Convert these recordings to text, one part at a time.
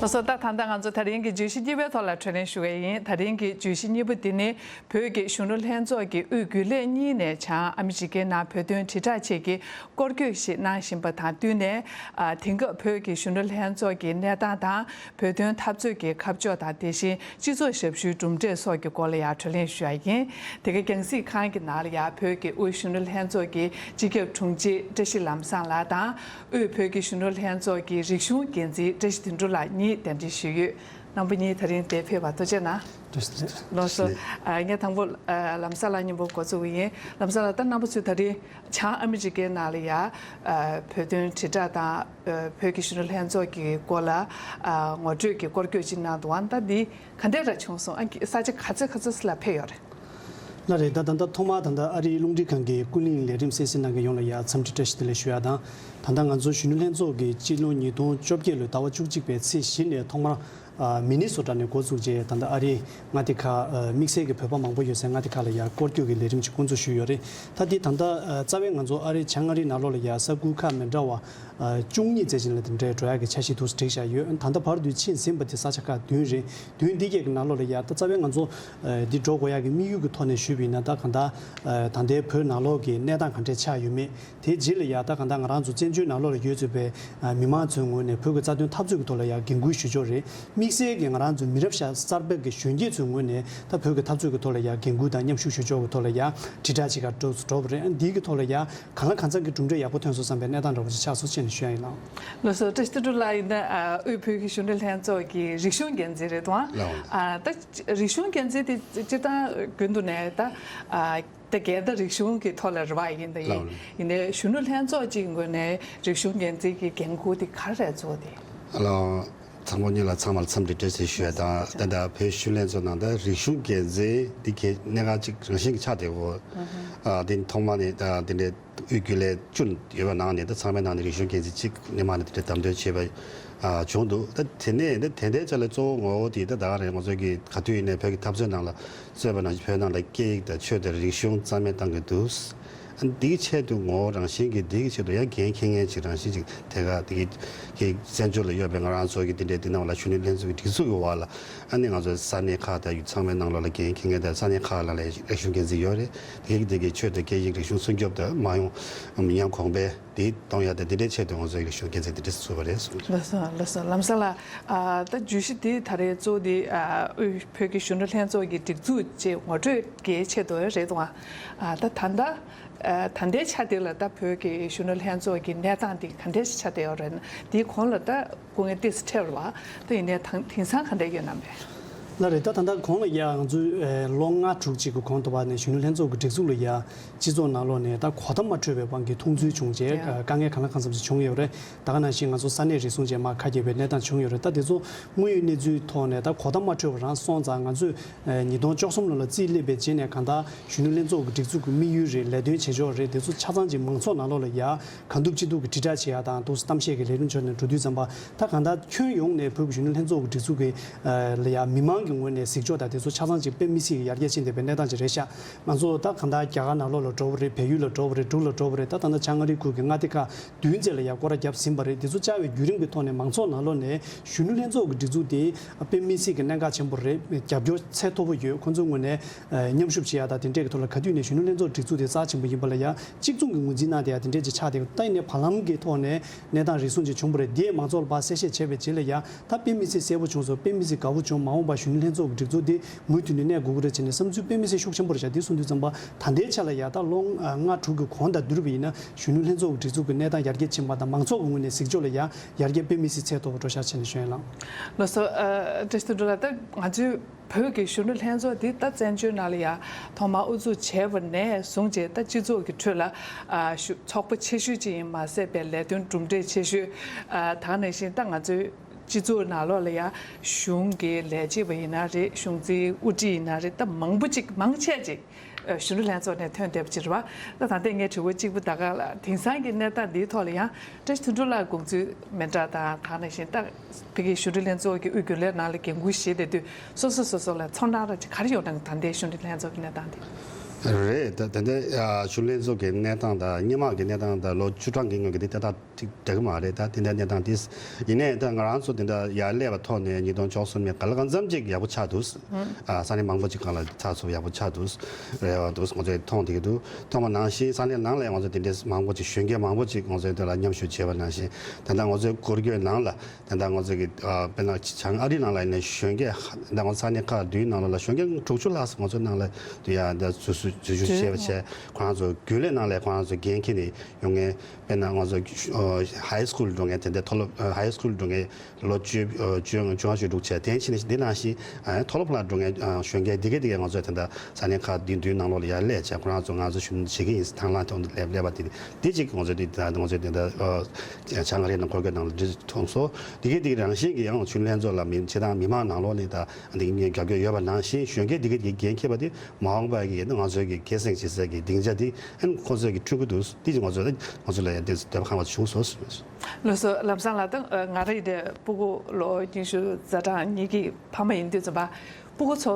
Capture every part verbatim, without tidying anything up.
སོ། ད་ད་ལྟ་ང་ཚོ་ད་རིང་གི་བརྗོད་གཞི་གཉིས་པའི་ཐོག་ལ་འཕྲོས་ལེན་ཞུ་གི་ཡིན། ད་རིང་གི་བརྗོད་གཞི་གཉིས་པ་འདི་ནི་བོད་ཀྱི་གཞོན་ནུ་ལྷན་ཚོགས་ཀྱི་དབུས་རྒྱུན་ལས་གཉིས་ནས་བྱང་ཨ་མི་རི་ཀའི་ནང་བོད་དོན་དྲིལ་བསྒྲགས་ཆེད་ཀྱི་སྐོར་སྐྱོད་ཞིག་གནང་བཞིན་པ་དང་བསྟུན་ནས། ཨ། དེང་སྐབས་བོད་ཀྱི་གཞོན་ནུ་ལྷན་ཚོགས་ཀྱི་གནས་སྟངས་དང་། བོད་དོན་འཐབ་རྩོད་ཀྱི་ཁ་ཕྱོགས་དང་། དེ་བཞིན་སྤྱི་ཚོགས་ཞབས་ཞུའི་གྲུབ་འབྲས་སོགས་ཀྱི་སྐོར་ལ་ཡང་འཕྲོས་ལེན་ཞུ་ཡ་ཡིན། དེ་ག་རྒྱང་སྲིང་ཁང་གི་ནང་ལ་ཡང་བོད་ཀྱི་དབུས་གཞོན་ནུ་ལྷན་ཚོགས་ཀྱི་སྤྱི་ཁྱབ་དྲུང་ཆེ་བཀྲ་ཤིས་ལམ་བཟང་ལགས་དང་། དབུས་བོད་ཀྱི་གཞོན་ནུ་ལྷན་ཚོགས་ཀྱི་རིག་གཞུང་འགན་འཛིན་བཀྲ་ཤིས་དོན་གྲུབ་ལགས་གཉིས་གདན་འདྲེན་ཞུས་ཡོད། རྣམ་པ་གཉིས་ད་རིང་འདིར་ཕེབས་པར་ཐུགས་རྗེ་གནང་། ཐུགས་རྗེ་ཆེ། ལགས་སོ། ཨ། ངས་དང་པོ། ཨ། ལམ་བཟང་ལགས་མཉམ་པོ་འགོ་འཛུགས་ཀྱི་ཡིན། ལམ་བཟང་ལགས། ད་རྣམ་པ་ཚོས་ད་རིང་བྱང་ཨ་མི་རི་ཀའི་ནང་ལ་ཡ། ཨ། བོད་དོན་དྲིལ་བསྒྲགས་དང་། ཨ། བོད་ཀྱི་གཞོན་ནུ་ལྷན་ཚོགས་ཀྱི་སྐོར་ལ། ཨ། ངོ་སྤྲོད་ཀྱི་སྐོར་སྐྱོད་ཅིག་གནང་འདུག་ཨ། ད་འདི་ག་འདྲས་ར་བྱུང་སོང་། ཨ། ས་ཆ་ག་ཚོད་ག་ཚོད་ལ་ཕེབས་ཡོད་རེད། ལགས་རེད། ད་ད་ལྟ་ཐོག་མར་ད་ལྟ་ཨ་རིའི་རླུང་འཕྲིན་ཁང་གི་ཀུན་གླེང་ལས་རིམ་གསན་གཟིགས་གནང་མཁན་ཡོངས་ལ་ཡ་འཚམས་འདྲི་བཀྲ་ཤིས་བདེ་ལེགས་ཞུ་ཡ་དང་། ད་ལྟ་ང་ཚོ་གཞོན་ནུ་ལྷན་ཚོགས་ཀྱི་སྤྱི་ལོ་ཉིས་སྟོང་བཅོ་བརྒྱད་ལོའི་ཟླ་བ་བཅུ་གཅིག་པའི་ཚེས་བཞི་ནས་ཐོག་མར། ཨ། མི་ནི་སོ་ཊ་ནས་འགོ་བཙུགས་རྗེས། ད་ལྟ་ཨ་རིའི་མངའ་སྡེ་ཁག་ཨ། དམིགས་བསལ་གྱི་བོད་པ་མང་པོ་ཡོད་སའི་མངའ་སྡེ་ཁག་ལ་ཡ་སྐོར་སྐྱོད་ཀྱི་ལས་རིམ་ཅིག་འགོ་འཛུགས་ཞུས་ཡོད་རེད། ད་འདི་ད་ལྟ་ཨ། རྩ་བའི་ང་ཚོ་ཨ་རིའི་བྱང་ཨ་རིའི་ནང་ལོགས་ལ་ཡ་ས་ཁུལ་ཁག་མི་འདྲ་བ། ཨ། བཅུ་གཉིས་ཙམ་ཅིག་ལ་དེ་འདྲའི་འགྲོ་ཡག་གི་འཆར་གཞི་འདུག་སེ་བསྒྲིགས་བཞག་ཡོད། ད་ལྟ་བར་དུ་ཕྱིན་ཟིན་པ་དེ་ས་ཆ་ཁག་བདུན་རེད། བདུན་འདི་གས་ཀྱི་ནང་ལོགས་ལ་ཡ། ད་རྩ་བའི་ང་ཚོ་ཨ། འདི་འགྲོ་དགོས་ཡག་གི་དམིགས་ཡུལ་གྱི་ཐོག་ནས་ཞུས་པ་ཡིན་ན། ད་གང་ལྟར་ཨ། ད་ལྟའི་བོད་ནང་ལོགས་ཀྱི་གནས་སྟངས་ག་འདྲས་ཆགས་ཡོད་མེད། དེའི་རྗེས་ལ་ཡ། ད་གང་ལྟར་ང་རང་ཚོ་བཙན་བྱོལ་ནང་ལོགས་ལ་ཡོད་ཚུད་པའི་ཨ། མི་མང་ཚོའི་ངོས་ནས་བོད་ཀྱི་རྩ་དོན་འཐབ་རྩོད་ཀྱི་ཐོག་ལ་ཡ་འགན་འཁུར་ཞུ་ཕྱོགས་རེད། དམིགས་བསལ་གྱི་ང་རང་ཚོའི་མི་རབས་གསར་པ་གི་གཞོན་སྐྱེས་ཚོའི་ངོས་ནས་ད་བོད་ཀྱི་འཐབ་རྩོད་ཀྱི་ཐོག་ལ་ཡ་འགན་འཁུར་དང་མཉམ་ཞུགས་ཞུ་ཕྱོགས་ཀྱི་ཐོག་ལ་ཡ་དྲིལ་བསྒྲགས་བྱེད་གར་འགྲོ་འགྲོ་བ་རེད། འདིའི་གི་ཐོག་ལ་ཡ་གང་ལ་གང་འཚམ་གྱི་གྲུབ་འབྲས་ཡག་པོ་ཐོན་སོང་བསམ་པའི་གནས་སྟངས་འདྲ་བོ་ཅིག་ཆགས་སོང་ཅེས་ནས་ཞུ་ཡ་ཡིན་ལགས། ལགས་སོ། བཀྲ་ཤིས་དོན་གྲུབ་ལགས་ཡིན་ན། ཨ། དབུས་བོད་ཀྱི་གཞོན་ནུ་ལྷན་ཚོགས་ཀྱི་རིག་གཞུང་འགན་འཛིན་རེད་དོ། ལགས། ཨ། ད་རིག་གཞུང་འགན་འཛིན་དེ་སྤྱིར་བཏང་རྒྱུན་དུ་ནས་ད། ཨ། ད་རྒན་དང་རིག་གཞུང་གི་ཐོག་ལ་རེད་པ། ཡིན་ད་ཡིན། ལགས། ཡིན་ནའི་གཞོན་ནུ་ལྷན་ཚོགས་ཀྱི་ངོས་ནས་རིག་གཞུང་འགན་འཛིན་གྱི་འགན་འཁུར་དེ་ག་རེ་རེད་བཟོ་དེ། ལགས། ཚང་མ་ཉིད་ལ་ཚང་མར་འཚམས་འདྲི་བཀྲ་ཤིས་ཞུ་ཡ་དང་། ད་ལྟ་བོད་གཞོན་ལྷན་ཚོགས་ནང་ད་རིག་གཞུང་འགན་འཛིན་འདི་གའི་གནད་འགག་ཅིག་རང་བཞིན་གྱི་ཆགས་བསྡད་ཡོད། ཨ། དེ་ཐོག་མ་ནས་ད་དེ་འདྲའི་དབུས་རྒྱུན་ལས་བཅུ་ཡོད་པའི་ནང་ནས། ད་ཚང་མའི་ནང་ནས་རིག་གཞུང་འགན་འཛིན་གཅིག་སྔོན་མ་ནས་དེ་འདྲའི་བདམས་ཐོན་བྱས་པ་ཨ། བྱུང་འདུག་ད་དེ་ནས་ད་དེ་འདྲའི་ཆ་ལ་གཙོ་བོ་ངོ་བོ་དེ་ད་ད་ག་རེ་ང་ཚོ་གི་ག་དུས་ཡིན་ནའི་བོད་ཀྱི་འཐབ་རྩོད་ནང་ལ་གཙོས་པ་ན་བོད་ནང་ལ་སྐད་ཡིག་དང་ཆོས་དང་རིག་གཞུང་རྩ་མེད་བཏང་གི་འདུག་འདིའི་ཆེད་དུ་ངོ་བོ་རང་བཞིན་གྱི་འདིའི་ཆེད་དུ་ཡང་འགན་འཁྱེར་མཁན་ཅིག་རང་བཞིན་ཅིག་དེ་ག་དེ་གི་གི་བཙན་བྱོལ་ལ་ཡོད་པའི་ང་རང་ཚོ་གི་དེ་འདྲའི་དེ་ནང་ལ་གཞོན་ནུ་ལྷན་ཚོགས་ཀྱི་སྒྲིག་འཛུགས་ཀྱི་འོག་ལ། ཨ་ནི་ང་ཚོ་ས་གནས་ཁག་དང་ཡུལ་ཚང་མའི་ནང་ལོགས་ལ་འགན་འཁྱེར་མཁན་དང་ས་གནས་ཁག་ལ་ལས་རིག་གཞུང་འགན་འཛིན་ཡོད་རེད། དེ་གི་དེ་གི་ཆོས་དང་སྐད་ཡིག་རིག་གཞུང་སྲུང་སྐྱོབ་དང་མ་འོངས་ཉམས་གོང་འཕེལ་དེ་གཏོང་ཡ་དང་དེ་འདྲའི་ཆེད་དུ་ང་ཚོ་ཡི་གཞུང་འགན་འཛིན་དེ་འདྲ་ཚུགས་པ་རེད་གསུངས། ལགས་སོ། ལགས་སོ། ལམ་སང་ལགས། ཨ། ད་བརྗོད་གཞི་འདི་ད་རེས་གཙོ་བོ་འདི། ཨ། དབུས་བོད་ཀྱི་གཞོན་ནུ་ལྷན་ཚོགས་ཀྱི་སྒྲིག་འཛུགས་ཅེས་ངོ་སྤྲོད་ཀྱི་ཆེད་དུ་རེད་འདུག་ཨ། ད་ད་ལྟ། ཨ། ད་ལྟའི་ཆ་དེ་ལ་ད་བོད་ཀྱི་གཞོན་ནུ་ལྷན་ཚོགས་ཀྱི་གནས་སྟངས་འདི་ག་འདྲས་ཆགས་བསྡད་ཡོད་རེད་ན། འདིའི་གོང་ལ་ད་སྐུ་ངལ་ཏོག་ཙམ་འཕྲད་རེད་པ། ད་ཡིན་ནའི་ད་དེང་སང་ག་འདྲས་ཡོད་ན་མེད། ལགས་རེད། ད་ད་ལྟ་གོང་ལ་ཡ་ང་ཚོའི་ཨ་ལོ་ལྔ་དྲུག་ཅིག་གི་གོང་དུ་བ་ནས་གཞོན་ནུ་ལྷན་ཚོགས་ཀྱི་སྒྲིག་འཛུགས་ལ་ཡ་སྤྱི་ཚོགས་ནང་ལོགས་ནས་ད་གོ་བརྡ་མ་འཕྲོད་པའི་དབང་གིས་མཐོང་ཚུལ་བྱུང་རྗེས། ཡ། ཨ། དཀའ་ངལ་གང་ལ་གང་འཚམ་ཞིག་བྱུང་ཡོད་རེད། ད་ག་ནང་བཞིན་ང་ཚོ་ས་གནས་རེ་ཟུང་བཅས་མར་ཁ་གྱེས་པའི་གནས་སྟངས་བྱུང་ཡོད་རེད། ད་དེ་ཚོ་དངོས་ཡོད་གནས་ཚུལ་ཐོག་ནས་ད་གོ་བརྡ་མ་འཕྲོད་པ་རང་སོང་ཙང་། ང་ཚོས་ཨ་ཉིས་སྟོང་བཅུ་གསུམ་ལོ་ལ་རྩིས་སླེབས་པའི་རྗེས་ནས་གང་ལྟར་གཞོན་ནུ་ལྷན་ཚོགས་ཀྱི་སྒྲིག་འཛུགས་ཀྱི་དམིགས་ཡུལ་རེད། ལས་དོན་བྱེད་ཕྱོགས་རེད། དེ་ཚོ་ཆ་ཚང་ཅིག་མང་ཚོགས་ནང་ལོགས་ལ་ཡ་གང་ཐུབ་ཅི་ཐུབ་ཀྱིས་དྲིལ་བསྒྲགས་བྱེད་ཡ་དང་། ཏོག་ཙམ་གཏམ་བཤད་ཀྱི་ལས་རིམ་ཕྱོགས་ནས་འགྲོ་དུས་ཙམ་པ། ད་གང་ལྟར་ཁྱོན་ཡོངས་ནས་བོད་ཀྱི་གཞོན་ནུ་ལྷན་ཚོགས་ཀྱི་སྒྲིག་འཛུགས་ཀྱི་ཨ་ལ་ཡ་མི་མང་གི་ངོས་ནས་གཟིགས་ཕྱོགས་དང་དེ་ཚོ་ཆ་ཚང་ཅིག་དཔེ་མི་སྲིད་ཀྱི་ཡར་རྒྱས་ཕྱིན་བསྡད་པའི་གནས་སྟངས་ཅིག་རེད་ཤག་ང་ཚོ་ད་གང་ལྟར་རྒྱ་གར་ནང་ལོགས་ལ་འགྲོ་བ་རེད། བལ་ཡུལ་ལ་འགྲོ་བ་རེད། འབྲུག་ལ་འགྲོ་བ་རེད། ད་ད་ལྟ་བྱང་ཨ་རིའི་ཁུལ་གྱི་མངའ་སྡེ་ཁག་བདུན་ཙམ་ལ་ཡ་སྐོར་ར་བརྒྱབ་ཟིན་པ་རེད། དེ་ཚོ་བཅར་བའི་བརྒྱུད་རིམ་གྱི་ཐོག་ནས་མང་ཚོགས་ནང་ལོགས་ནས་གཞོན་ནུ་ལྷན་ཚོགས་ཀྱི་སྒྲིག་འཛུགས་དེ་དཔེ་མི་སྲིད་ཀྱི་གནད་འགག་ཆེན་པོ་རེད། རྒྱབ་སྐྱོར་ཚད་མཐོ་པོ་ཡོད། ཁོང་ཚོའི་ངོས་ནས་ཨ་མཉམ་ཞུགས་བྱེད་ཡ་དང་དེ་འདྲས་ཀྱི་ཐོག་ལ། ག་དུས་ནས་གཞོན་ནུ་ལྷན་ཚོགས་སྒྲིག་འཛུགས་དེ་རྩ་ཆེན་པོ་ཡིན་པ་ལ་ཡ་གཅིག་མཚུངས་ཀྱི་ངོས་འཛིན་གནང་བསྡད་ཡ་དེ་འདྲས་ཅིག་ཆགས་བསྡད་ཡོད། ད་ཡིན་ནའི་བར་ལམ་གྱི་ཐོག་ནས་གནས་སྟངས་རེ་ཟུང་ཅིག་བྱུང་བ་རེད། དེས་མང་ཚོགས་ལ་ཕར་གསལ་བཤད་བྱས་པའི་རྗེས་ལ་ཡ། ད་དཔེ་མི་སྲིད་གསལ་པོ་བྱུང་སོང་། དཔེ་མི་སྲིད་དགའ་པོ་བྱུང་། མ་འོངས་པར་གཞོན་ནུ་ལྷན་ཚོགས་ཀྱི་སྒྲིག་འཛུགས་དེ་མུ་མཐུད་ནས་གནས་དགོས་ཀྱི་རེད་ཅེས་ནས་བསམ་ཚུལ་དཔེ་མི་སྲིད་ཤུགས་ཆེན་པོ་རེད་ཤག་དེ་སོང་དུས་ཙམ་པ། ད་ལྟའི་ཆ་ལ་ཡ་ད་ལོ་ལྔ་དྲུག་གི་གོང་དང་བསྡུར་བ་ཡིན་ན་གཞོན་ནུ་ལྷན་ཚོགས་ཀྱི་སྒྲིག་འཛུགས་ཀྱི་གནས་སྟངས་ཡར་རྒྱས་ཕྱིན་པ་དང་། མང་ཚོགས་ཀྱི་ངོས་ནས་གཟིགས་ཕྱོགས་ལ་ཡ་ཡར་རྒྱས་དཔེ་མི་སྲིད་ཚད་མཐོ་བོ་འགྲོ་ཤག་ཅེས་ནས་ཞུ་ཡ་ཡིན་ལགས། ལགས་སོ། ཨ། བཀྲ་ཤིས་དོན་གྲུབ་ལགས། ད་ང་ཚོའི་བོད་ཀྱི་གཞོན་ནུ་ལྷན་ཚོགས་འདི་ད་བཙན་བྱོལ་ནང་ལ་ཡ་ཐོག་མར་དབུ་འཛུགས་བྱས་པ་ནས་བཟུང་བྱས། ད་སྤྱི་ཚོགས་ཀྱི་ཁྲོད་ལ་ཨ་ཤུ་ཚོགས་པ་ཆེ་ཤོས་ཅིག་ཡིན་མ་ཟད་པའི་ལས་དོན་གྲུབ་འབྲས་ཆེ་ཤོས། ཨ། ད་ག་ནང་བཞིན་ད་ང་ཚོའི་སྤྱི་ཚོགས་ནང་ལོགས་ལ་ཡ་གཞུང་གི་ལས་བྱེད་པ་ཡིན་ན་རེད། གཞུང་འཛིན་དབུ་ཁྲིད་ཡིན་ན་རེད། ད་མང་པོ་ཅིག་མང་ཆེ་ཅིག་ཨ་གཞོན་ནུ་ལྷན་ཚོགས་ནས་ཐོན་བསྡད་པ་ཅིག་རེད་པ། ད་ད་ལྟ་ངའི་དྲི་བ་གཅིག་པུ་ད་ག་ལ་དེང་སང་གི་གནས་སྟངས་འདིའི་ཐོག་ལ་ཡང་བཀྲ་ཤིས་དོན་གྲུབ་ལགས་དགོངས་ཚུལ་མི་འདྲ་དང་། ད་ག་ནང་བཞིན་ད་བོད་ཀྱི་གཞོན་ནུ་ལྷན་ཚོགས་ཀྱི་དབུས་རྒྱུན་ལས་ནང་ལ་འགན་འཁུར་བཞེས་བསྡད་དུས་སོ་སོ་སོ་སོ་ལ་ཚོར་སྣང་ར་ཅིག་ག་རེ་ཡོད་ན། ད་ལྟའི་གཞོན་ནུ་ལྷན་ཚོགས་ཀྱི་གནས་སྟངས་འདི། རེད། ད་ད་ལྟའི་ཨ་གཞོན་ནུ་ལྷན་ཚོགས་ཀྱི་གནས་སྟངས་དང་སྔོན་མ་གི་གནས་སྟངས་དང་ལོ་བཅུ་གྲངས་ཀྱི་སྔོན་གྱི་འདི་ལྟ་སྟངས་ ཐིག་འདྲ་གི་མ་རེད། ད་དེ་འདྲ་གནས་སྟངས་དེ་ཡིན་ནའི་ད་ང་རང་ཚོ་དེ་འདྲ་ཡར་སླེབས་པ་ཐོག་ནས་ཉིས་སྟོང་བཅུ་གསུམ་ནས་ག་ལ་གང་འཚམ་ཅིག་ཡག་པོ་ཆགས་འདུག་ཨ་ས་གནས་མང་པོ་ཅིག་སྒང་ལ་ཚགས་ཚུད་ཡག་པོ་ཆགས་འདུག་རེད་བ། འདུག་ང་ཚོས་མཐོང་བསྡད་ཀྱི་འདུག་མཐོང་བ་ནང་བཞིན་ས་གནས་ནང་ལ་ང་ཚོ་དེ་འདྲའི་མང་པོ་ཅིག་གཞོན་སྐྱེས་མང་པོ་ཅིག་ང་ཚོས་དེ་ལ་མཉམ་ཞུགས་བྱས་པ་ནང་བཞིན། ད་ལྟ་ང་ཚོའི་སྐོར་སྐྱོད་ནང་ལ་ད་ལྟ་ང་ཚོ་གི་ཨ་དཔེར་ན་བྱང་ཨ་རི་ནང་ལ་ཡིན་ན་གཞོན་སྐྱེས་ད་ང་ཚོ་ས་གནས་ཁག་བདུན་ནང་ལོགས་ལ་གཞོན་སྐྱེས་དྲུག་ཅུ་ལྷག་ཙམ་ང་ཚོའི་ནང་ལ་དུ་ཡ་ད་འཛུལ་ཞུགས་འཛུལ་ཞུགས་བྱས་པ་བྱས། ཁོ་རང་ཚོ་རྒྱུན་ལས་ནང་ལ་ཁོ་རང་ཚོ་འགན་འཁྱེར་ནས་ཡོང་མཁན། དཔེར་ན་ང་ཚོ་ཧའི་སྐུལ་འགྲོ་མཁན་དེ་འདྲའི་མཐོ་སློབ་ཧའི་སྐུལ་འགྲོ་མཁན་ལོ་བཅུ་བཅོ་ལྔ་བཅུ་ལྔ་བཅུ་དྲུག་བྱས། དེ་ཕྱིན་ནས་འདི་ནང་བཞིན་མཐོ་སློབ་ལ་འགྲོ་མཁན་གཞོན་སྐྱེས་འདི་གས་འདི་གས་ང་ཚོས་ད་ལྟ་ས་གནས་ཁག་འདི་བདུན་ནང་ལོགས་ལ་ཡར་སླེབས་བྱས་ཁོ་རང་ཚོ་ང་ཚོ་ཞུ་ནུ་བྱེད་ཀྱི་ཡིན། དང་བླངས་ཐོག་ནས་སླེབས་སླེབས་པ་དེ་འདི་གཅིག་ང་ཚོས་འདི་ད་ང་ཚོས་འདི་ད་བྱང་ཨ་རི་ནང་འཁོར་སྐྱོད་ནང་ལ་འདི་མཐོང་སོང་། འདི་གས་འདི་གས་རང་བཞིན་གྱི་ཡང་ཞུ་ནུ་ལྷན་ཚོགས་ལ་མི་སྤྱི་བཏང་མི་མང་ནང་ལོགས་ནས་ད་འདི་གས་རྒྱབ་སྐྱོར་ཡོད་པ་ནང་བཞིན་གཞོན་སྐྱེས་འདི་གས་འདི་གས་འགན་འཁྱེར་པ་དེ་མ་འོངས་པ་གི་ང་ཚོའི་གི་སྐྱེད་སྲིང་བྱེད་སའི་གི་སྡིངས་ཆ་དེ་ཨན་ཁོ་ཚོས་གི་བསྐྲུན་གི་འདུག་དེ་ང་ཚོས་ང་ཚོ་ལ་ཡང་དེ་འདོད་པ་ཁེངས་པ་བྱུང་སོང་ཟེར། ལགས་སོ། ལམ་སང་ལགས། ད་ང་རང་ཡི་དེ་སྤུ་གུ་ལོ་ཉི་ཤུ་རྩ་གྲངས་གཉིས་ཀྱི་ཕ་མ་ཡིན་དུས་ཙམ་པ་སྤུ་གུ་ཚོ་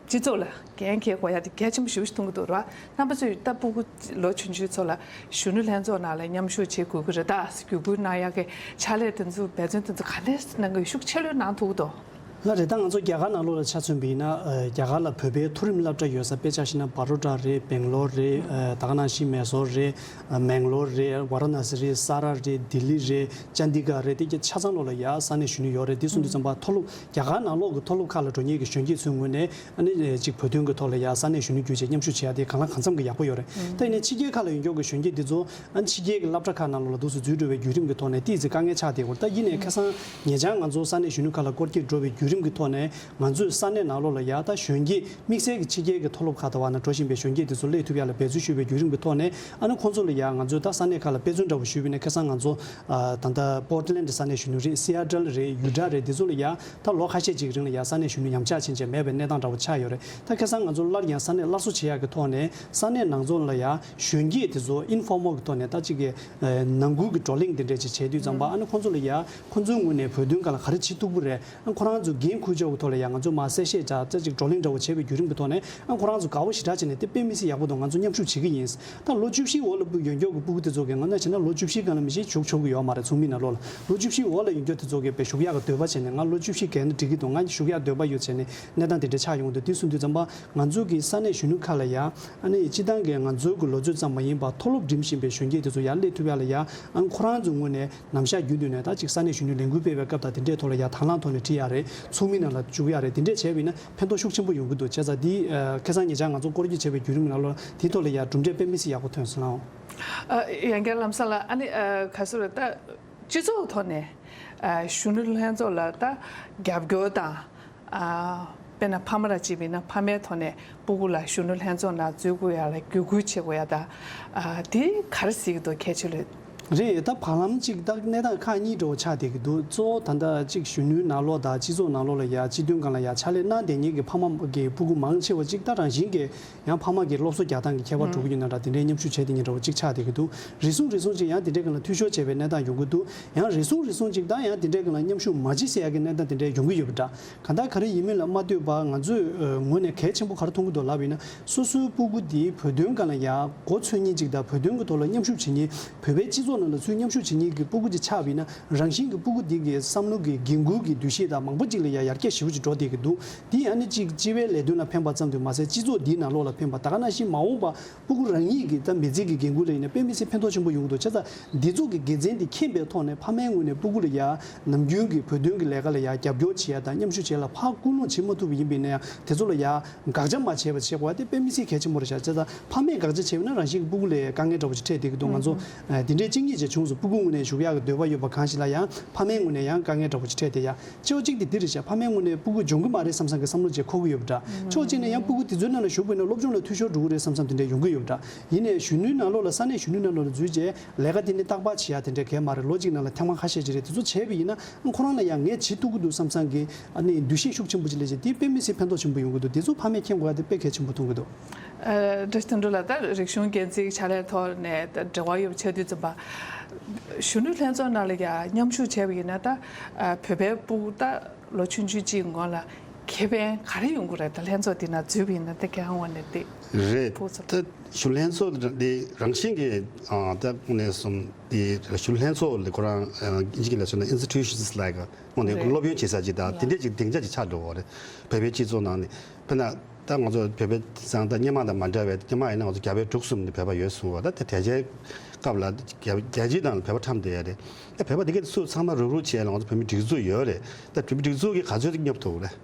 སྤྱི་ཚོགས་ལ་འགན་འཁྱེར་དགོས་ཡ་དེ་གལ་ཆེན་པོ་ཞེ་པོ་ཞིག་མཐོང་གི་འདུག་ར། རྣམ་པ་ཚོས་ད་སྤུ་གུ་ལོ་ཆུང་ཆུང་ཚོ་ལ་གཞོན་ནུ་ལྷན་ཚོགས་ནང་ལ་མཉམ་ཞུགས་བྱེད་དགོས་ཀྱི་རེད་ད་བརྒྱུད་སྐུལ་གནང་ཡ་གི་ཕྱག་ལས་དེ་ཚོ་འབད་བརྩོན་དེ་ཚོ་ག་འདྲས་གནང་གི་ཡོད། ཤུགས་ཆེ་ལོས་གནང་ཐུབ་ཀྱི་འདུག་ལགས་རེད། ད་ང་ཚོ་རྒྱ་གར་ནང་ལོགས་ལ་ཆ་མཚོན་པ་ཡིན་ན། ཨ་རྒྱ་གར་ལ་བོད་པའི་མཐོ་རིམ་སློབ་གྲྭ་ཡོད་ས་དཔེ་ཆ་བཞག་ན་བྷ་རོ་ཌ་རེད། སྦེང་ལོར་རེད། ཨ་ད་ག་ནང་བཞིན་མེ་སོར་རེད། ཨ་མེང་ལོར་རེད། ཝ་ར་ཎ་སི་རེད། ས་ར་རེད། ལྡི་ལི་རེད། ཅན་དི་གྷར་རེད། དེ་གྱ་ཆ་ཚང་ལོགས་ལ་ཡ་ས་གནས་གཞོན་ནུ་ཡོད་རེད། དེ་སོང་དུས་ཙམ་པ་མཐོ་སློབ་རྒྱ་གར་ནང་ལོགས་ཀྱི་མཐོ་སློབ་ཁག་ལ་འགྲོ་མཁན་གྱི་གཞོན་སྐྱེས་ཚོའི་ངོས་ནས་ཨ་ནི་ཅིག་བོད་དོན་གྱི་ཐོག་ལ་ཡ་ས་གནས་གཞོན་ནུ་བརྒྱུད་བྱས་མཉམ་ཞུགས་བྱེད་ཡ་དེ་གང་ལ་གང་འཚམ་གྱི་ཡག་པོ་ཡོད་རེད། ད་ཡིན་ནའི་ཕྱི་རྒྱལ་ཁག་ལ་ཡོད་མཁན་གྱི་གཞོན་སྐྱེས་དེ་ཚོ། ཨ་ནི་ཕྱི་རྒྱལ་གྱི་སློབ་གྲྭ་ཁག་ནང་ལོགས་ལ་འདུག་སེ་འཛུལ་འགྲོ་བའི་བརྒྱུད་རིམ་གྱི་ཐོག་ནས་ཏོག་ཙམ་དཀའ་ངལ་ཆགས་བསྡད་ཡོད་རེད། ད་ཡིན་ནའི་ཁ་སང་ཉེ་ཆར་ང་ཚོ་ས་གནས་གཞོན་ནུ་ཁག་ལ་སྐོར་སྐྱོད་འགྲོ་བའི་བརྒྱུད་རིམ་གྱི་ཐོག་ནས་ང་ཚོས་ས་གནས་ནང་ལོགས་ལ་ཡ་ད་གཞོན་སྐྱེས་དམིགས་བསལ་གྱི་ཕྱི་རྒྱལ་གྱི་མཐོ་སློབ་ཁག་ཏུ་བ་ན་འགྲོ་བཞིན་པའི་གཞོན་སྐྱེས་དེ་ཚོ་སླེབས་ཐུབ་ཡ་ལ་འབད་བརྩོན་ཞུས་པའི་བརྒྱུད་རིམ་གྱི་ཐོག་ནས། ཨ་ནི་ཁོང་ཚོ་ལ་ཡ་ང་ཚོས་ད་ས་གནས་ཁག་ལ་དཔེ་མཚོན་འདྲ་བོ་ཞུས་པ་ཡིན་ན། ཁ་སང་ང་ཚོ་ཨ་ད་ལྟ་པོར་ཊི་ལེན་ཌི་ས་གནས་གཞོན་ནུ་རེད། སི་ཨེ་ཊལ་རེད། ཡུ་ཊ་རེད། དེ་ཚོ་ལ་ཡ་ད་ལོ་ཁ་ཤས་ཅིག་རིང་ལ་ཡ་ས་གནས་གཞོན་ནུ་ཉམས་ཆག་ཕྱིན་བྱས་མེད་པའི་གནས་སྟངས་འདྲ་བོ་ཆགས་ཡོད་རེད། ད་ཁ་སང་ང་ཚོ་སླར་ཡང་ས་གནས་སླར་གསོ་བྱེད་ཡག་གི་ཐོག་ནས་ས་གནས་ནང་ཚོ་ལ་ཡ་གཞོན་སྐྱེས་དེ་ཚོ་ཨིན་ཕོར་མལ་གྱི་ཐོག་ནས་ད་ཅིག་གི་ཨ་ནང་ཁུལ་གྱི་བགྲོ་གླེང་དེ་འདྲས་ཅིག་བྱས་དུས་ཙམ་པ། ཨ་ནི་ཁོང་ཚོ་ལ་ཡ་ཁོང་ཚོའི་ངོས་ནས་བོད་དོན་སྒང་ལ་ག་རེ་བྱེད་ཐུབ་ཀྱི་རེད། ཨ་ཁོ་རང་ཚོ་འགན་འཁུར་ཕྱོགས་ཀྱི་ཐོག་ལ་ཡ་ང་ཚོ་མར་གསལ་བཤད་འདྲ་ཅིག་བགྲོ་གླེང་འདྲ་བོ་བྱས་པའི་བརྒྱུད་རིམ་གྱི་ཐོག་ནས། ཨ་ཁོ་རང་ཚོ་དགའ་བོ་ཞེ་དྲག་བྱས་ནས་དེ་དཔེ་མི་སྲིད་ཡག་པོ་འདུག་ང་ཚོ་མཉམ་ཞུགས་བྱེད་ཀྱི་ཡིན། ད་ལོ་བཅུ་བཞིའི་འོག་ལ་སྤུ་ཡོད་མཁན་གྱི་སྤུ་གུ་དེ་ཚོ་གིས་ང་ན་བྱས་ན་ལོ་བཅུ་བཞིའི་སྒང་ལ་མི་ཤེས་ཞུགས་ཆོག་གི་ཡོད་མ་རེད། ཚོགས་མི་ནང་ལོགས་ལ་ལོ་བཅུ་བཞིའི་འོག་ལ་ཡོད་མཁན་དེ་ཚོ་གིས་དཔེ་ཞུགས་ཡག་གི་འདོད་པ་བྱས་ནས། ང་ལོ་བཅུ་བཞི་བརྒལ་ན་འགྲིག་གི་འདུག་ང་ཞུགས་ཡག་འདོད་པ་ཡོད་བྱས་ནས་གནས་སྟངས་དེ་འདྲ་ཆགས་ཡོང་གི་འདུག་དེ་སོང་དུས་ཙམ་པ་ང་ཚོ་གི་ས་གནས་གཞོན་ནུ་ཁག་ལ་ཡ་ཨ་ནི་སྤྱིར་བཏང་གི་ང་ཚོའི་གི་ལོ་ཚོད་ཙམ་མ་ཡིན་པར་མཐོ་སློབ་འགྲིམ་བཞིན་པའི་གཞོན་སྐྱེས་དེ་ཚོ་ཡར་སླེབས་ཐུབ་ཡག་ལ་ཡ། ཨ་ཁོ་རང་ཚོའི་ངོས་ནས་ནམ་ཞག་རྒྱུན་དུ་ནས་ད་ཅིག་ས་གནས་གཞོན་ནུ་ལས་འགུལ་སྤེལ་བའི་སྐབས་དང་དེ་འདྲའི་ཐོག་ལ་ཡ་དང་བླངས་ཐོག་ནས་ཁྲིད་ཡག་རེད། ཚོགས་མི་ནང་ལ་བཅུག་ཡག་རེད། དེ་འདྲས་བྱས་པ་ཡིན་ན་ཕན་ཐོགས་ཤུགས་ཆེན་པོ་ཡོང་གི་འདུག་བྱས་ཙང་འདི་ཨ་ཁ་སང་ཉེ་ཆར་ང་ཚོ་སྐོར་སྐྱོད་བྱས་པའི་བརྒྱུད་རིམ་ནང་ལ་དེའི་ཐོག་ལ་ཡ་གྲུབ་འབྲས་དཔེ་མི་སྲིད་ཡག་པོ་ཐོན་སོང་ལགས། ཨ་ཡང་བསྐྱར་ལམ་སང་ལ་ཨ་ནི་ཨ་ག་ཟེར་རེད། ད་སྤྱི་ཚོགས་ཐོག་ནས་ཨ་གཞོན་ནུ་ལྷན་ཚོགས་ལ་ད་རྒྱབ་སྐྱོར་དང་། ཨ་དཔེར་ན་ཕ་མ་ར་བྱས་པ་ཡིན་ན་ཕ་མའི་ཐོག་ནས་སྤུ་གུ་ལ་གཞོན་ནུ་ལྷན་ཚོགས་ནང་འཛུལ་དགོས་ཡག་ལ་བརྒྱུད་སྐུལ་བྱེད་དགོས་ཡག་ད་ཨ་དེ་ག་རེ་གཟིགས་ཀྱི་འདུག་གལ་ཆེ་ལོས། རེད། ད་བར་ལམ་གཅིག་ད་གནས་སྟངས་ཁག་གཉིས་འདྲ་བོ་ཆགས་བསྡད་ཀྱི་འདུག་གཙོ་བོ་ད་ལྟ་གཅིག་གཞོན་ནུའི་ནང་ལོགས་དང་སྤྱི་ཚོགས་ནང་ལོགས་ལ་ཡ་སྤྱི་དོན་སྒང་ལ་ཡ་ཕྱག་ལས་གནང་བསྡད་མཁན་གྱི་ཕ་མ་གི་སྤུ་གུ་མང་ཆེ་བ་གཅིག་ད་རང་བཞིན་གྱི་ཡང་ཕ་མ་གི་སློབ་གསོ་རྒྱག་སྟངས་ཀྱི་ཁྱད་པར་འགྲོ་གི་ཡོད་ན་འདྲ། དེ་འདྲའི་མཉམ་ཞུགས་བྱས་བསྡད་མཁན་འདྲ་བོ་གཅིག་ཆགས་བསྡད་ཀྱི་འདུག་རེ་ཟུང་རེ་ཟུང་ཅིག་ཡང་དེ་འདྲའི་སྒང་ལ་འཐུས་ཤོར་བྱས་པའི་གནས་སྟངས་ཡོང་གི་འདུག་ཡང་རེ་ཟུང་རེ་ཟུང་ཅིག་ད་ཡང་དེ་འདྲའི་སྒང་ལ་མཉམ་ཞུགས་མ་བྱེད་ཟེར་ཡག་གི་གནས་སྟངས་དེ་འདྲའི་ཡོང་གི་ཡོད་པ་འདྲ། གང་ལྟར་ག་རེ་ཡིན་མིན་ལ་མ་ལྟོས་པར་ང་ཚོའི་ངོས་ནས་གལ་ཆེན་པོ་ག་རེ་མཐོང་གི་འདུག་ལབ་ཡིན་ན། སོ་སོའི་སྤུ་གུ་དེ་བོད་དོན་སྒང་ལ་ཡ་མགོ་ཚོད་མཁན་ཅིག་དང་བོད་དོན་གྱི་ཐོག་ལ་མཉམ་ཞུགས་བྱེད་མཁན། བོད་པའི་སྤྱི་ཚོགས་ནང་ལ་ཚུར་མཉམ་ཞུགས་བྱེད་མཁན་གྱི་སྤུ་གུ་ཅིག་ཆགས་པ་ཡིན་ན། རང་བཞིན་གྱི་སྤུ་གུ་འདི་གི་བསམ་བློ་གི་འགན་འཁུར་གྱི་འདུ་ཤེས་དང་མང་པོ་ཅིག་ལ་ཡ་ཡར་རྒྱས་ཞེ་པོ་ཅིག་འགྲོ་བསྡད་ཀྱི་འདུག་དེ་ཡང་ནི་གཅིག་སྤྱི་པའི་ལས་དོན་ལ་ཕན་པ་ཙམ་དུ་མ་ཟད། སྤྱི་ཚོགས་འདིའི་ནང་ལོགས་ལ་ཕན་པ། ད་ག་ནང་བཞིན་མ་འོངས་པ་སྤུ་གུ་རང་ཉིད་ཀྱི་ད་མི་ཚེ་གི་འགན་འཁུར་ལ་ཡིན་ན་དཔེ་མི་སྲིད་ཕན་ཐོགས་ཆེན་པོ་ཡོང་གི་འདུག་བྱས་ཙང་འདི་ཚོ་གི་དགེ་མཚན་འདི་མཁྱེན་པའི་ཐོག་ནས་ཕ་མའི་ངོས་ནས་སྤུ་གུ་ལ་ཡ་ནམ་རྒྱུན་གྱི་བོད་དོན་གྱི་ལས་ཀ་ལ་ཡ་རྒྱབ་སྐྱོར་བྱེད་ཡ་དང་མཉམ་ཞུགས་བྱེད་ཡ་ལ་ཕར་སྐུལ་སློང་བྱེད་མ་ཐུབ་པ་ཡིན་པ་ཡིན་ན་ཡང་། དེ་ཚོ་ལ་ཡ་དགག་བྱ་མ་བྱས་པ་བྱེད་དགོས་པ་དེ་དཔེ་མི་སྲིད་གལ་ཆེན་པོ་རེད་ཤག་བྱས་ཙང་ཕ་མས་དགག་བྱ་བྱས་པ་ན་རང་བཞིན་གྱི་སྤུ་གུ་ལ་དཀའ་ངལ་འདྲ་པོ་ཅིག་འཕྲད་བསྡད་ཀྱི་འདུག་ང་ཚོ་ཨ་དེ་འདྲའི་གཅིག་གཉིས་ཅིག་བྱུང་སོང་། སྤུ་གུ་ངོས་ནས་ཞུགས་ཡག་གི་འདོད་པ་ཡོད་པ་གང་ཞིག་ལ་ཡང་ཕ་མའི་ངོས་ནས་ཡང་དཀའ་ངལ་འདྲ་པོ་ཅིག་འཕྲད་བསྡད་ཡ། གཅིག་པ་གཅིག་དེ་འདི་རེད་ཤག་ཕ་མའི་ངོས་ནས་སྤུ་གུ་འབྱུང་གི་མ་རེད་བསམ་བསམ་གྱི་བསམ་བློ་ཅིག་འཁོར་གྱི་ཡོད་པ་འདྲ། ཕྱོགས་གཅིག་ནས་ཡང་སྤུ་གུ་དེ་ཚོའི་ནང་ལ་ཞུགས་པ་ཡིན་ན་སློབ་སྦྱོང་ལ་འཐུས་ཤོར་འགྲོ་གི་རེད་བསམ་བསམ་དེ་འདྲ་ཡོང་གི་ཡོད་པ་འདྲ། ཡིན་ནའི་གཞོན་ནུའི་ནང་ལོགས་ལ་ས་གནས་གཞོན་ནུའི་ནང་ལོགས་ལ་འཛུལ་རྗེས་ལས་ཀ་དེ་ནི་རྟག་པར་བྱེད་ཡ་དེ་འདྲའི་གལ་མ་རེད། ལོ་གཅིག་ནང་ལ་ཐེངས་མ་ཁ་ཤས་ཅིག་རེད། དེ་ཚོ་བྱས་པ་ཡིན་ན་ཁོ་རང་ལ་ཡང་ངས་བྱེད་ཐུབ་ཀྱི་འདུག་བསམ་བསམ་གྱི་ཨ་ནི་འདུ་ཤེས་ཤུགས་ཆེན་པོ་ཅིག་སླེབས་བྱས་དེ་དཔེ་མི་སྲིད་ཕན་ཐོགས་ཆེན་པོ་ཡོང་གི་འདུག་དེ་ཚོ་ཕ་མས་མཁྱེན་དགོས་ཡ་དེ་དཔེ་གལ་ཆེན་པོ་མཐོང་གི་འདུག་ཨ་བཀྲ་ཤིས་དོན་གྲུབ་ལགས། ད་རིག་གཞུང་སྒྱུ་རྩལ་གྱི་ཕྱག་ལས་ཐོག་ནས་ད་འབྲེལ་བ་ཡོད་པ་ཆགས་དུས་ཙམ་པ། གཞོན་ནུ་ལྷན་ཚོགས་ནང་ལ་ཡ་མཉམ་ཞུགས་བྱས་པ་ཡིན་ན་ད་ཨ་བོད་པའི་སྤུ་གུ་ད་ལོ་ཆུང་ཆུང་གཅིག་སྔོན་ལ་ཁེ་ཕན་ག་རེ་ཡོང་གི་རེད། ད་ལྷན་ཚོགས་འདི་ནང་འཛུལ་བ་ཡིན་ན་ད་ཁྱེད་རང་ངོས་ནས་དེ། རེད། ཕུགས་བསམ། ད་གཞོན་ལྷན་ཚོགས་འདི་རང་བཞིན་གྱིས་ཨ་ད་དངོས་གནས་སོང་འདི་གཞོན་ལྷན་ཚོགས་ལ་ཁོ་རང་ཨ་ཨིན་ཇི་སྐད་ལ་མཚོན་ན་institutions like དངོས་གནས་རེད། སློབ་ཡོན་བྱེད་ས་ཅིག་དང་དེ་འདྲས་ཅིག་སྡིངས་ཆ་ཅིག་ཆགས་འགྲོ་བ་རེད། བོད་པའི་སྤྱི་ཚོགས་ནང་ནས་དཔེར་ན་ད་ང་ཚོ་བོད་པའི་སང་ད་སྔོན་མ་དང་མ་འདྲ་བའི་སྔོན་མ་ཡིན་ན་ང་ཚོ་རྒྱ་བལ་འབྲུག་གསུམ་ནས་བོད་པ་ཡོད་གསུངས་པ། ད་དེ་དེ་རྗེས་སྐབས་ལ་རྒྱ་རྒྱལ་སྤྱིའི་ནང་ལ་བོད་པ་ཁྲམ་བསྡད་ཡ་རེད། ད་བོད་པ་དེ་གས་སུ་ཚང་མ་རུག་རུག་བྱས་ལ་ང་ཚོ་བོད་མི་སྒྲིག་འཛུགས་ཡོད་རེད། ད་བོད་མི་སྒྲིག་འཛུགས་ཀྱིས་ག་ཚོད་ཅིག་སྙོབ་ཐུབ་རེད།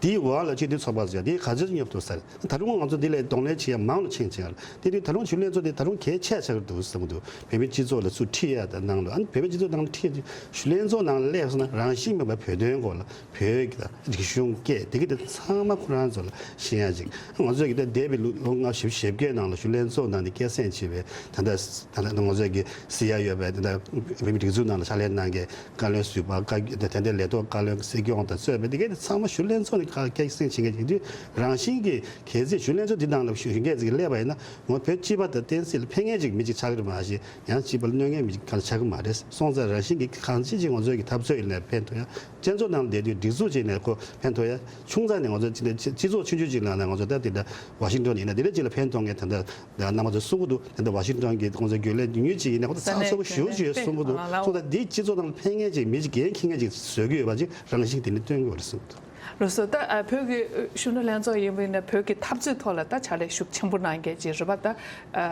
དེའི་འོག་ལ་སྤྱི་མཐུན་ཚོགས་པ་ཟེར་དེ་ག་ཚོད་སྙོབ་ཐུབ་ཟེར། ད་རུང་ང་ཚོ་འདི་ལས་གདོང་ལེན་བྱེད་ཡ་མང་རུ་ཕྱིན་ཕྱིན་ཡ་ལ་དེ་དུས་ད་རུང་གཞོན་ལྷན་ཚོགས་དེ་ད་རུང་གལ་ཆེ་ཆགས་ཀྱི་འདུག་བསམ་གྱི་འདུག་བོད་མི་སྤྱི་ཚོགས་ལ་ཚུར་ཁྲིད་ཡ་དང་ནང་ལ་ཨ་ནི་བོད་མི་སྤྱི་ཚོགས་ནང་ལ་ཁྲིད་གཞོན་ལྷན་ཚོགས་ནང་ལ་སླེབས་སོང་ན་རང་བཞིན་མེད་པར་བོད་དོན་སྐོར་ལ་བོད་ཀྱི་རིག་གཞུང་སྐད་དེ་གི་དེ་ཚང་མ་ཁོ་རང་ཚོ་ལ་ཤེས་ཡ་ཅིག་ང་ཚོས་ཀྱི་ད་འདས་པའི་ལོ་ལོ་ལྔ་བཅུ་ཞེ་བརྒྱད་ནང་ལ་གཞོན་ལྷན་ཚོགས་ནང་ནས་སྐད་གསེང་བྱས་པའི་ད་ལྟ་ད་ལྟ་ང་ཚོས་ཀྱི་གཟིགས་ཡ་ཡོད་པའི་ད་ལྟ་བོད་མི་སྒྲིག་འཛུགས་ནང་ལ་ཕྱག་ལས་གནང་མཁན་བཀའ་བློན་ཟུར་པ་བཀའ་བརྒྱུད་དེ་དེ་འདྲའི་ལས་ཐོག་བཀའ་བློན་སྲིད་སྐྱོང་དང་གཙོས་པའི་དེ་གའི་ཚང་མ་གཞོན་ལྷན་ཚོགས་ནས་ཁ་སྐད་གསེང་བྱེད་མཁན་ཡིན་དུས་རང་བཞིན་གྱིས་གལ་སྲིད་གཞོན་ལྷན་ཚོགས་འདི་ནང་ལ་གཞོན་སྐད་ཅིག་སླེབས་པ་ཡིན་ན་ངོ་བོད་སྤྱི་པ་དང་བསྟན་སྲིད་ལ་ཕན་མཁན་ཅིག་མི་ཅིག་ཆགས་ཀྱི་རེད་མ་གཞི་ཡང་སྤྱི་པ་ལ་གནོད་མཁན་མི་ཅིག་གང་ཆགས་ཀྱི་མ་རེད། སོང་ཙང་རང་བཞིན་གྱིས་གང་ཅི་ཅིག་ང་ཚོས་ཀྱི་འཐབ་རྩོད་ཡིན་ནའི་ཕན་ཐོགས་ཡ། སྤྱི་ཚོགས་ནང་ལ་བསྡད་དུས་སྒྲིག་འཛུགས་ཅིག་ནས་ཁོ་ཕན་ཐོགས་ཡ། ཆུང་ཙག་ནས་ང་ཚོ་སྤྱི་སྤྱི་ཚོགས་ཆུང་ཆུང་ཅིག་ནང་ལ་ང་ཚོ་ད་དེ་འདྲ་ཝ་ཤིང་ཏོན་ཡིན་ན་དེ་འདྲ་ཅིག་ལ་ཕན་ཐོགས་མཁན་ད་ལྟ་རྣམ་པ་ཚོ་གསུང་གི་འདུག་ད་ལྟ་ཝ་ཤིང་ཏོན་གྱི་ཁོང་ཚོའི་རྒྱུན་ལས་ཉུང་ཉུང་ཅིག་ཡིན་ན་ཁོང་ཚོ་ས་ཚ་པོ་ཞེ་པོ་ཅིག་ཡོད་གསུང་གི་འདུག་ཨ་ལ་སོང་ཙང་འདི་སྤྱི་ཚོགས་ནང་ལ་ཕན་མཁན་ཅིག་མི་ཅིག་འགན་འཁྱེར་མཁན་ཅིག་བཟོ་གི་ཡོད་པ་ཅིག་རང་བཞིན་དེ་ནི་སྟོན་གི་ཡོད་རེད་གསུངས་འདུག་ལགས་སོ། ད་ཨ་བོད་ཀྱི་གཞོན་ནུ་ལྷན་ཚོགས་ཡིན་པ་ཡིན་ན་བོད་ཀྱི་འཐབ་རྩོད་ཐོག་ལ་ད་ཕྱག་ལས་ཤུགས་ཆེན་པོ་གནང་མཁན་ཅིག་རེད་པ། ད་ཨ་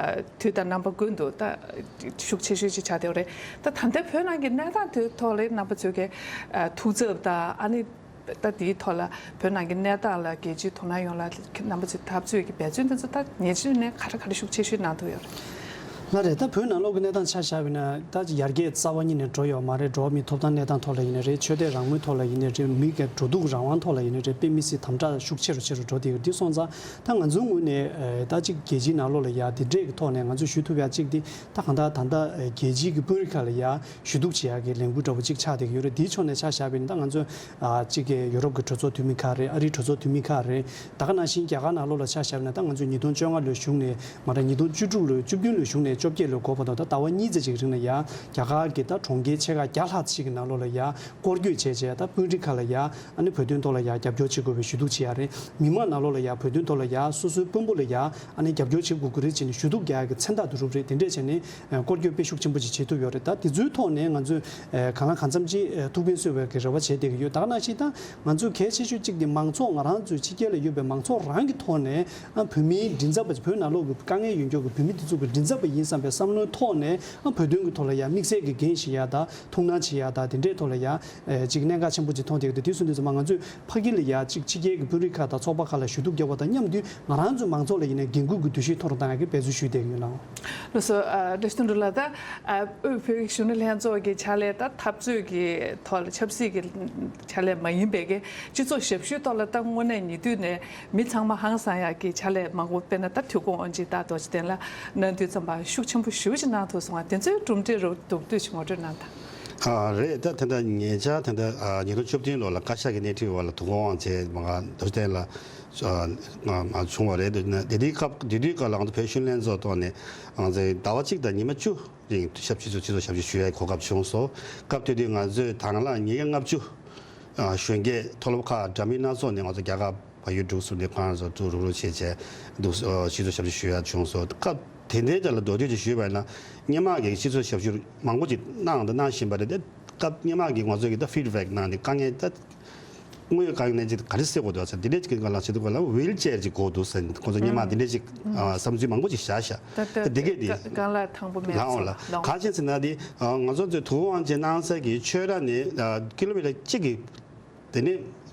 དུས་དང་རྣམ་པ་ཀུན་ཏུ་ད་ཤུགས་ཆེ་ཤོས་ཅིག་ཆགས་བསྡད་ཡོད་རེད། ད་ད་ལྟའི་བོད་ནང་གི་གནས་སྟངས་དེ་ཐོག་ལ་རྣམ་པ་ཚོས་ཀྱི་ཨ་ཐུགས་འཚབ་དང་ཨ་ནི་ད་དེའི་ཐོག་ལ་བོད་ནང་གི་གནས་སྟངས་ལ་རྒྱལ་སྤྱིའི་དོ་སྣང་ཡོང་ལ་རྣམ་པ་ཚོས་འཐབ་རྩོད་ཀྱི་འབད་བརྩོན་དེ་ཚོ་ད་ཉེ་ཆར་ནས་ག་རེ་ག་རེ་ཤུགས་ཆེ་ཤོས་གནང་ཐུབ་ཡོད་རེད། ལགས་རེད། ད་བོད་ནང་ལོགས་ཀྱི་གནས་སྟངས་ཆ་བཞག་པ་ཡིན་ན་ད་ཡར་རྒྱས་རྩ་བ་ཉིད་ནས་འགྲོ་ཡོད་མ་རེད། འགྲོ་བ་མིའི་ཐོབ་ཐང་གནས་སྟངས་ཐོག་ལ་ཡིན་ནའི་རེད། ཆོས་དད་རང་མོས་ཐོག་ལ་ཡིན་ནའི་རེད། མི་སྒེར་འགྲོ་འདུག་རང་དབང་ཐོག་ལ་ཡིན་ནའི་རེད། དཔེ་མི་སྲིད་དམ་དྲག་ཤུགས་ཆེ་རུ་ཆེ་རུ་འགྲོ་བསྡད་ཡོད། འདི་སོང་ཙང་ད་ང་ཚོའི་ངོས་ནས་ད་ཅིག་རྒྱལ་སྤྱིའི་ནང་ལོགས་ལ་ཡ་དེ་འདྲས་ཀྱི་ཐོག་ནས་ང་ཚོས་ཞུ་ཐུབ་ཡ་གཅིག་འདི་ད་གང་ལྟར་ད་ལྟ་རྒྱལ་སྤྱིའི་གི་དཔོན་རིགས་ཁག་ལ་ཡ་ཞུ་གཏུག་བྱེད་ཡག་གི་ལས་འགུལ་འདྲ་པོ་གཅིག་ཆགས་བསྡད་ཀྱི་ཡོད་རེད། དེའི་ཕྱོགས་ནས་ཆ་བཞག་པ་ཡིན་ན་ད་ང་ཚོས་ཨ་གཅིག་གི་ཡུ་རོབ་ཀྱི་གྲོས་ཚོགས་འཐུས་མི་ཁག་རེད། ཨ་རིའི་གྲོས་ཚོགས་འཐུས་མི་ཁག་རེད། ད་ག་ནང་བཞིན་རྒྱ་གར་ནང་ལོགས་ལ་ཆ་བཞག་པ་ཡིན་ན་ད་ང་ཚོས་ཉིས་སྟོང་བཅོ་ལྔ་ལོའི་གཞུག་ནས་མ་རེད། ཉིས་སྟོང་བཅུ་དྲུག་ལོའི་བཅུ་བདུན་ལོའི་གཞུག་ནས་བཅོ་བརྒྱད་ལོའི་འགོ་བར་དུ་ད་ཟླ་བ་གཉིས་ཙམ་ཅིག་རིང་ལ་ཡ་རྒྱ་གར་གྱི་ད་གྲོང་ཁྱེར་ཆེ་ཁག་བརྒྱ་ལྷག་ཅིག་གི་ནང་ལོགས་ལ་ཡ་སྐོར་སྐྱོད་བྱས་བྱས་ད་དཔོན་རིགས་ཁག་ལ་ཡ་ཨ་ནི་བོད་དོན་ཐོག་ལ་ཡ་རྒྱབ་སྐྱོར་བྱེད་དགོས་པའི་ཞུ་གཏུག་བྱེད་ཡ་རེད། མི་མང་ནང་ལོགས་ལ་ཡ་བོད་དོན་ཐོག་ལ་ཡ་སོ་སོའི་དཔོན་པོ་ལ་ཡ་ཨ་ནི་རྒྱབ་སྐྱོར་བྱེད་དགོས་ཀྱི་རེད་ཅེས་ནས་ཞུ་གཏུག་རྒྱག་ཡ་གི་མཚན་རྟགས་དེ་རུབ་རེད། དེ་འདྲས་བྱས་ནས་སྐོར་སྐྱོད་དཔེ་ཤུགས་ཆེན་པོ་ཅིག་བྱེད་ཐུབ་ཡོད་རེད། ད་དེ་ཚོའི་ཐོག་ནས་ང་ཚོས་གང་ལ་གང་འཚམ་ཅིག་ཐུགས་ཕན་གསོས་པའི་གི་རེ་བ་བྱས་བསྡད་ཀྱི་ཡོད། ད་ག་ནང་བཞིན་ད་ང་ཚོས་གལ་ཆེ་ཤོས་གཅིག་དེ་མང་ཚོགས་ང་རང་ཚོའི་ཕྱི་རྒྱལ་ལ་ཡོད་པའི་མང་ཚོགས་རང་གི་ཐོག་ནས་ཨ་བོད་མིའི་མགྲིན་ཚབ་པ་བོད་ནང་ལོགས་ཀྱི་དཀའ་ངལ་ཡོད་མཁན་གྱི་བོད་མི་དེ་ཚོ་གི་མགྲིན་ཚབ་པ་ཡིན་བསམ་པའི་བསམ་བློའི་ཐོག་ནས་ཨ་བོད་དོན་གྱི་ཐོག་ལ་ཡ་དམིགས་བསལ་གྱི་འགན་བཞེས་ཡ་དང་ཐུགས་སྣང་བྱེད་ཡ་དང་དེ་འདྲའི་ཐོག་ལ་ཡ་ཨེ་ཅིག་གནད་འགག་ཆེན་པོ་ཅིག་མཐོང་བསྡད་ཀྱི་འདུག་དེ་སོང་དུས་ཙམ་པ་ང་ཚོས་ཕ་གི་ལ་ཡ་ཅིག་ཕྱི་རྒྱལ་གྱི་དཔོན་རིགས་ཁག་དང་ཚོགས་པ་ཁག་ལ་ཞུ་གཏུག་རྒྱབ་པ་དང་མཉམ་དུ་ང་རང་ཚོའི་མང་ཚོགས་ལ་ཡིན་ནའི་འགན་འཁུར་གྱི་འདུ་ཤེས་མཐོ་རུ་གཏང་ཡ་གི་འབད་བརྩོན་ཞུས་བསྡད་ཀྱི་ཡོད་ལགས། ལགས་སོ། ཨ་བཀྲ་ཤིས་དོན་གྲུབ་ལགས། ད་ཨ་དབུས་བོད་ཀྱི་གཞོན་ནུ་ལྷན་ཚོགས་ཀྱི་ཕྱག་ལས་ད་འཐབ་རྩོད་ཀྱི་ཐོག་ལ་ཆབ་སྲིད་ཀྱི་ཕྱག་ལས་མ་ཡིན་པའི་གི་སྤྱི་ཚོགས་ཞབས་ཞུའི་ཐོག་ལ་ད་དངོས་གནས་ཉེ་དུས་ནས་མི་ཚང་མ་ཧང་སང་ཡག་གི་ཕྱག་ལས་མང་པོ་དཔེར་ན་ད་དུས་འཁོར་དབང་ཆེན་ད་རྡོ་རྗེ་གདན་ལ་གནང་དུས་ཙམ་པ་ཤུགས་ཆེན་པོ་ཞེ་པོ་ཅིག་གནང་ཐུབ་སོང་བ་དེ་ཚོའི་གྲུབ་འབྲས་རུ་མདོར་བསྡུས་ཤིག་ངོ་སྤྲོད་གནང་དང་། ཨ་རེད། ད་དེ་འདྲ་ཉེ་ཆར་དེ་འདྲ་ཨ་ཉིས་སྟོང་བཅུ་བདུན་ལོ་ལ་བཀའ་ཤག་གི་སྣེ་ཁྲིད་འོག་ལ་དུས་འཁོར་དབང་ཆེན་མ་རྡོ་རྗེ་གདན་ལ་ཨ་ང་ང་བྱུང་བ་རེད། དེ་དེ་དུས་སྐབས་དེ་དུས་སྐབས་ལ་ང་ཚོ་བོད་གཞོན་ལྷན་ཚོགས་ཐོག་ནས་ང་ཚོའི་ཟླ་བ་གཅིག་དང་ཉི་མ་བཅུ་རིང་ཞབས་ཕྱི་ཚོ་སྤྱི་ཚོགས་ཞབས་ཕྱི་ཞུ་ཡའི་གོ་སྐབས་བྱུང་སོང་། སྐབས་དེ་དུས་ང་ཚོས་དང་བླངས་ཉིས་བརྒྱ་ལྔ་བཅུ་གཞོན་སྐྱེས་མཐོ་སློབ་ཁག་འདྲ་མིན་སྣ་ཚོགས་ནས་ང་ཚོ་རྒྱ་གར་བལ་ཡུལ་འབྲུག་གསུམ་ནས་ཁོ་རང་ཚོ་ཚུར་རུག་རུག་བྱས་བྱས་འདུག་སྤྱི་ཚོགས་ཞབས་ཕྱི་ཞུ་ཡ་བྱུང་སོང་། སྐབས་དེ་འདྲའི་རྒྱབ་ལ་མདོར་བསྡུས་ཅིག་ཞུས་པ་ཡིན་ན་སྔོན་མ་གི་སྤྱི་ཚོགས་ཞབས་ཞུ་མང་པོ་ཅིག་གནང་དང་གནང་བཞིན་པ་རེད་དེ། སྐབས་སྔོན་མ་གི་ང་ཚོ་གི་ད་ཕིཌ་བྷེག་གནང་ནས་དཀའ་ངལ་ད་དངོས་ཡོད་དཀའ་ངལ་ཅིག་ག་རེ་སེལ་དགོས་འདུག་ཟེར་འདི་འདྲས་ཅིག་གི་ལ་བྱེད་དུས་སྐབས་ལ་ཝིལ་ཅེར་ཅིག་དགོས་འདུག་ཟེར་ཁོང་ཚོ་སྔོན་མ་འདི་འདྲས་ཅིག་ཨ་བསམ་ཚུལ་མང་པོ་ཅིག་བཞག་ཤག་ད་ད་འདི་གས་འདི་རྐང་ལག་དང་པོ་མེད་ལའོ་ལ་སོགས་གང་བྱས་ཟེར་ན་འདི་ང་ཚོ་ཚོའི་དུས་དབང་ཅན་གནང་ས་གི་ཆོས་ར་ནས་ཀི་ལོ་མི་ཊར་གཅིག་གི་དེ་ནས་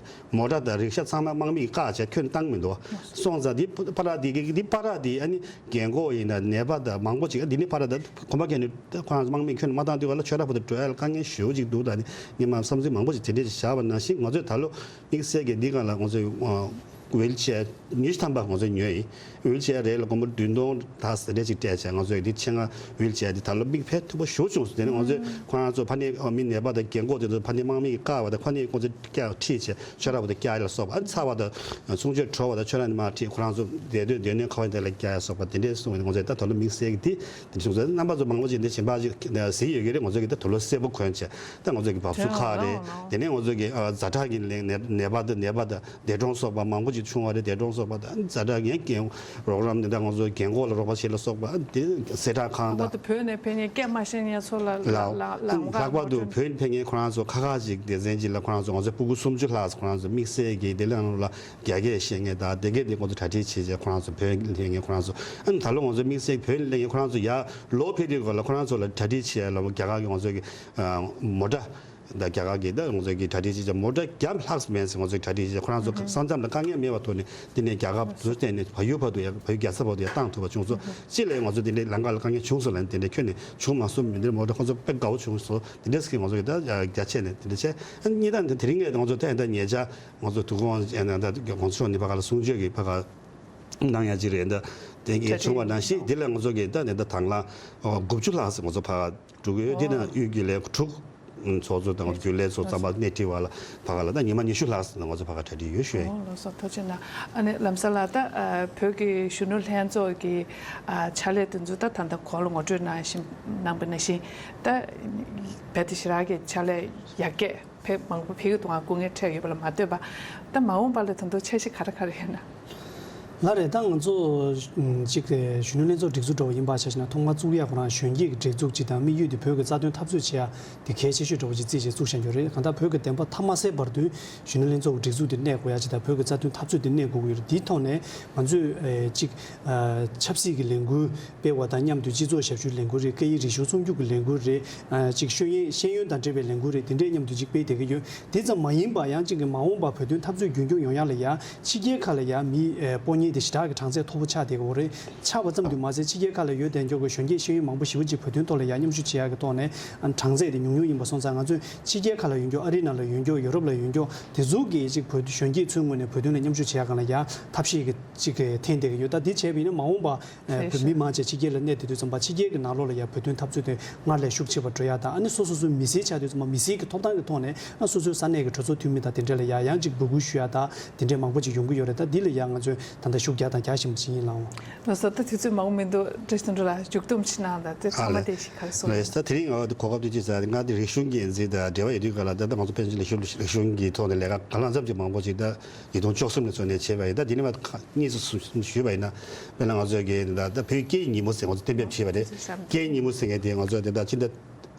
མོ་ཊ་དང་རིག་ཤ་ཚང་མ་དམག་མིས་བཀག་བྱས་ཁྱོན་བཏང་མི་འདུག་སོང་ཙང་འདི་ཕ་ར་འདི་གི་འདི་ཕ་ར་འདི་ཨ་ནི་རྒན་གོག་ཡིན་ན་ནད་པ་དང་མང་པོ་ཅིག་འདི་ནི་ཕ་ར་དང་གོམ་པ་གས་ནི་ཁོ་རང་ཚོ་དམག་མིས་ཁྱོན་མ་བཏང་དུས་ག་ལ་ཆོས་ར་བར་དུ་འགྲོ་ཡ་ལ་དཀའ་ངལ་ཞེ་པོ་ཅིག་འདུག་ད་ནི་ངས་མ་བསམ་ཚུལ་མང་པོ་ཅིག་དེ་འདྲས་ཅིག་བཞག་པ་ནང་བཞིན་ང་ཚོས་ད་ལོ་དམིགས་བསལ་གྱི་འདི་སྒང་ལ་ང་ཚོས་ཝིལ་ཅེར་ཉི་ཤུ་ཐམ་པ་ང་ཚོས་ཉོས་ཡིན། ཝིལ་ཅེར་རེ་ལ་སྒོར་མོ་བདུན་སྟོང་དག་ཟེར་འདྲས་ཅིག་སྤྲད་བྱས་ང་ཚོས་འདི་ཆེད་མངགས་ཝིལ་ཅེར་འདི་ད་ལོ་མིག་ཕན་ཐོགས་པོ་ཞེ་པོ་བྱུང་སོང་། དེ་ནས་ང་ཚོས་ཁོ་རང་ཚོ་ཕ་ནས་མི་ནད་པ་དང་རྒན་གོག་དེ་ཚོ་ཕ་ནས་དམག་མིས་བཀག་པ་དང་ཁོ་ནས་ཁོ་ཚོ་བཀྱག་ཁྲིད་བྱས་ཆོས་ར་བར་དུ་བཀྱག་ཡ་ལ་སོགས་པ་ཨ་ཚ་བ་དང་གསུང་ཆོས་བྲོ་བ་དང་ཆོས་ར་ནས་མར་ཁྲིད་ཁོ་རང་ཚོ་བསྡད་སྡོད་སྡོད་གནས་ཁ་བ་དེ་ལ་བཀྱག་ཡ་སོགས་པ་དེ་འདྲས་གསུངས་ནས་ང་ཚོས་ད་ད་ལོ་དམིགས་བསལ་གྱི་དེ་དེ་བྱུང་སོང་། རྣམ་པ་ཚོ་མང་པོ་ཅིག་འདི་གཞན་པ་ཅིག་གཟིགས་ཡོད་ཀྱི་རེད། ང་ཚོས་ཀྱི་ད་ད་ལོ་གསལ་པོ་གོན་བྱས་ད་ང་ཚོས་ཀྱི་བབས་ཚུགས་ཁག་རེད། དེ་ནས་ང་ཚོས་ཀྱི་ཛ་དྲག་གི་ནད་པ་དང་ནད་པ་དང་འདས་གྲོངས་སོགས་པ་མང་པོ་ཅིག་ཆུང་བ་རེད། འདས་གྲོངས་སོགས་པ་དང་ཛ་དྲག་ངན་རྒན་རོགས་རམ་དེ་འདྲ་ང་ཚོ་རྒན་འཁོགས་ལ་རོགས་པ་བྱེད་ལ་སོགས་པ་དེ་གསལ་བསྒྲགས་ཁང་ལྷག་པར་དང་དུ་བོད་ནས་ཕེབས་མཁན་སྐད་མ་ཤེས་མཁན་ཚོ་ལ་ལ་ལ་ལ་ལྷག་པར་དུ་བོད་ནས་ཕེབས་མཁན་ཁོ་རང་ཚོ་ཁ་ཁ་ཅིག་སྡེ་ཚན་གཅིག་ལ་ཁོ་རང་ཚོ་ང་ཚོ་སྤུ་གུ་སུམ་ཅུ་ལྷག་ཙམ་ཁོ་རང་ཚོ་དམིགས་བསལ་གྱི་དེ་ལ་ནང་ལ་རྒྱ་སྐད་ཤེས་མཁན་དང་དེ་སྐད་དེ་ཁོ་ཚོ་གྲ་སྒྲིག་བྱེད་བྱས་ཁོ་རང་ཚོ་བོད་ནས་ཕེབས་མཁན་ཁོ་རང་ཚོ་ཨ་ནི་ད་ལོ་ང་ཚོ་དམིགས་བསལ་བོད་ནས་སླེབས་མཁན་ཁོ་རང་ཚོ་ཡར་ལོག་ཕེབས་དུས་སྐབས་ལ་ཁོ་རང་ཚོ་ལ་གྲ་སྒྲིག་བྱས་ལ་རྒྱ་གར་གྱི་ང་ཚོ་གི་མོ་ཊ། ད་རྒྱ་གར་གྱི་ད་ང་ཚོ་གི་གྲ་སྒྲིག་བྱེད་ཆ་མོ་ཊ་བརྒྱ་ལྷག་མེད་ཟེར་ང་ཚོ་གི་གྲ་སྒྲིག་བྱེད་ཆ་ཁོ་རང་ཚོ་ས་མཚམས་ལ་དཀའ་ངལ་མེད་པ་ཐོག་ནས་འདི་ནས་རྒྱ་གར་དུ་བརྟེན་ནས་བལ་ཡུལ་བར་དུ་ཡང་བལ་ཡུལ་རྒྱལ་ས་བར་དུ་ཡང་བཏང་ཐུབ་པ་བྱུང་སོང་། སྤྱི་ལ་ང་ཚོ་འདི་འདྲའི་ལམ་ཁ་ལ་དཀའ་ངལ་བྱུང་སོང་ལ་འདི་འདྲའི་ཁྱོན་ནས་བྱུང་མ་སོང་མི་འདིར་མོ་ཊ་ཁོ་ཚོ་དཔེ་དགའ་བོ་བྱུང་སོང་། འདི་འདྲས་ཀྱི་ང་ཚོ་གི་ད་རྒྱ་ཆེ་ནས་འདི་འདྲ་བྱས་གཉིས་ད་དེ་རིང་ངས་ང་ཚོ་ད་ད་ཉེ་ཆར་ང་ཚོ་དུ་ཁོང་ད་གོང་ས་མཆོག་ནས་ཕ་ག་ལ་གསུང་ཆོས་ཀྱི་ཕ་ག་གནང་ཡ་ཅིག་རེད། ད་དེ་གི་བྱུང་བ་ནང་བཞིན་འདི་ལ་ང་ཚོ་གི་ད་ད་དང་བླངས་དགུ་བཅུ་ལྷག་ཙམ་ང་ཚོ་ཕ་ག་འགྲོ་གི་ཡོད། དེ་ནང་དབུས་ཀྱི་ལས་ཁུངས་དྲུག་ཚོགས་གཙོ་དང་རྒྱུན་ལས་ཚོ་རྩམ་པ་སྣེ་ཁྲིད་པ་ལ་ཕ་ག་ལ་ད་ཉི་མ་ཉི་ཤུ་ལྷག་ཙམ་ང་ཚོ་ཕ་ག་གྲ་སྒྲིག་ཡོད་ཞུ་ཡ་ཡིན། ཨོ་ལགས་སོ་ཐུགས་རྗེ་གནང་། ཨ་ནི་ལམ་སང་ལགས་ད་ཨ་བོད་ཀྱི་གཞོན་ནུ་ལྷན་ཚོགས་ཀྱི་ཨ་ཕྱག་ལས་དེ་ཚོ་ད་ད་ལྟ་གོང་ལ་ངོ་སྤྲོད་གནང་བཞིན་གནང་པ་ནང་བཞིན་ད་རྦད་དེ་ཞེ་དྲག་གི་ཕྱག་ལས་ཡར་རྒྱས་ཕེབས་མང་པོ་ཕེབས་ཀྱི་འདུག་ང་སྐུ་ངལ་འཕྲད་ཡོད་པ་ལ་མ་ལྟོས་པ། ད་མ་འོངས་པ་ལ་ད་དུང་འཆར་གཞི་ག་རེ་ག་རེ་ཡོད་ན། ལགས་རེད། ད་ང་ཚོ་གཅིག་གཞོན་ནུ་ལྷན་ཚོགས་སྒྲིག་འཛུགས་འདྲ་བོ་ཡིན་པ་ཆ་བཞག་ན་ཐོག་མར་བཙུགས་ཡག་ཁོ་རང་གཞོན་སྐྱེས་ཀྱི་སྒྲིག་འཛུགས་ཅིག་དང་དམིགས་ཡུལ་དེ་བོད་ཀྱི་རྩ་དོན་འཐབ་རྩོད་བྱེད་ཡག་དེ་གལ་ཆེ་ཤོས་འདྲ་བོ་ཅིག་བརྩིས་བྱས་བཙུགས་བཞག་ཡོད་རེད། གང་ལྟར་བོད་ཀྱི་བདེན་པ་མཐའ་མ་གསལ་བར་དུ་གཞོན་ནུ་ལྷན་ཚོགས་ཀྱི་སྒྲིག་འཛུགས་དེ་གནས་དགོས་ཡག་ཅིག་དང་བོད་ཀྱི་རྩ་དོན་འཐབ་རྩོད་དེ་གནས་དགོས་ཀྱི་ཡོད་རེད། དེའི་ཐོག་ནས་ང་ཚོས་གཅིག་ཆབ་སྲིད་ཀྱི་ལས་འགུལ་སྤེལ་བ་དང་མཉམ་དུ་སྤྱི་ཚོགས་ཞབས་ཞུའི་ལས་འགུལ་རེད། སྐད་ཡིག་རིག་གཞུང་སྲུང་སྐྱོབ་ཀྱི་ལས་འགུལ་རེད། ཨ་གཅིག་ཤེས་ཡོན་ཤེས་ཡོན་དང་འབྲེལ་བའི་ལས་འགུལ་རེད། དེ་འདྲས་མཉམ་དུ་གཅིག་སྤེལ་བསྡད་ཀྱི་ཡོད། དེ་ཙམ་མ་ཡིན་པ་ཡང་གཅིག་གི་མ་འོངས་པ་བོད་དོན་འཐབ་རྩོད་རྒྱུན་འཁྱོངས་ཡོང་ཡག་ལ་ཡང་ཕྱི་རྒྱལ་ཁག་ལ་ཡང་མི་ཨེ་སྤོ་ཉེན་དེ་ཞེ་དྲག་གི་གྲངས་ཚད་མཐོ་པོ་ཆགས་བསྡད་ཀྱི་ཡོད་རེད། ཆགས་པ་ཙམ་དུ་མ་ཟད་ཕྱི་རྒྱལ་ཁག་ལ་ཡོད་བསྡད་མཁན་གྱི་གཞོན་སྐྱེས་ཤེས་ཡོན་མང་པོ་ཞེ་པོ་ཅིག་བོད་དོན་ཐོག་ལ་ཡང་མཉམ་ཞུགས་བྱེད་ཡག་གི་ཐོག་ནས་ཨ་གྲངས་ཚད་དེ་ཉུང་ཉུང་ཡིན་པ་སོང་ཙང་ང་ཚོས་ཕྱི་རྒྱལ་ཁག་ལ་ཡོད་མཁན་ཨ་རི་ནང་ལ་ཡོད་མཁན་ཡོ་རོབ་ལ་ཡོད་མཁན་དེ་ཚོ་གི་གཅིག་བོད་གཞོན་སྐྱེས་ཚོའི་ངོས་ནས་བོད་དོན་ལ་མཉམ་ཞུགས་བྱེད་ཡག་སྒང་ལ་ཡང་ཐབས་ཤེས་ཀྱི་གཅིག་གི་འཐེན་བསྡད་ཀྱི་ཡོད། ད་འདི་བྱས་པ་ཡིན་ན་མ་འོངས་པ། ཨེ་བོད་མི་མང་ཆེ་ཕྱི་རྒྱལ་ལ་གནས་བསྡད་དུས་ཙམ་པ་ཕྱི་རྒྱལ་གྱི་ནང་ལོགས་ལ་ཡང་བོད་དོན་འཐབ་རྩོད་དེ་སྔར་ལས་ཤུགས་ཆེ་བ་འགྲོ་ཡ་དང་། ཨ་ནི་སོ་སོ་སོའི་མི་སེར་ཆགས་དུས་ཙམ་པ་མི་སེར་གྱི་ཐོབ་ཐང་གི་ཐོག་ནས་ཨ་སོ་སོའི་ས་གནས་ཀྱི་གྲོས་ཚོགས་འཐུས་མི་དང་དེ་འདྲ་ལ་ཡང་ཡང་ཅིག་འབོད་སྐུལ་ཞུ་ཡ་དང་དེ་འདྲའི་མང་པོ་ཅིག་ཡོང་གི་ཡོད་རེད། ད་འདི་ལ་ཡང་ང་ཚོས་ད་ལྟ་ཤུགས་རྒྱག་དང་རྒྱག་བཞིན་པ་ཞིག་ཡིན་ལགས། ལགས་སོ། ད་དུས་ཚོད་མང་པོ་མི་འདུག་བཀྲ་ཤིས་དོན་གྲུབ་ལགས་མཇུག་བསྡོམས་ཅིག་གནང་དང་། དེ་ཚང་མ་ལགས་དེ་ཞིག་ག་རེ་གསུངས་ལགས། ད་དེ་རིང་ང་གོ་སྐབས་དེ་ཅིག་ཟེར་ང་དེ་རིག་གཞུང་འགན་འཛིན་དང་འབྲེལ་བ་ཡོད་དུས་ག་ལ་ད་ལྟ་ང་ཚོ་པཎ་ཆེན་ལེགས་བཤད་རིག་གཞུང་གི་ཐོག་ནས་ལས་ཀ་གང་ལ་འཚམ་ཅིག་མང་པོ་ཅིག་ད། ཉིས་སྟོང་བཅུ་གསུམ་ནས་བཟུང་ནས་བྱས་པ་ཡིན། ད་དེ་ནས་མ་གཉིས་སུ་ཞུས་པ་ཡིན་ན། དཔེར་ན་ང་ཚོའི་གི་ད་ད་བོད་སྐད་ཉིན་མོ་ཟེར་ང་ཚོ་གཏན་འབེབས་བྱས་པ་རེད། སྐད་ཉིན་མོ་ཟེར་མཁན་དེ་ང་ཚོ་དེ་ད་ཕྱི་ཟླ་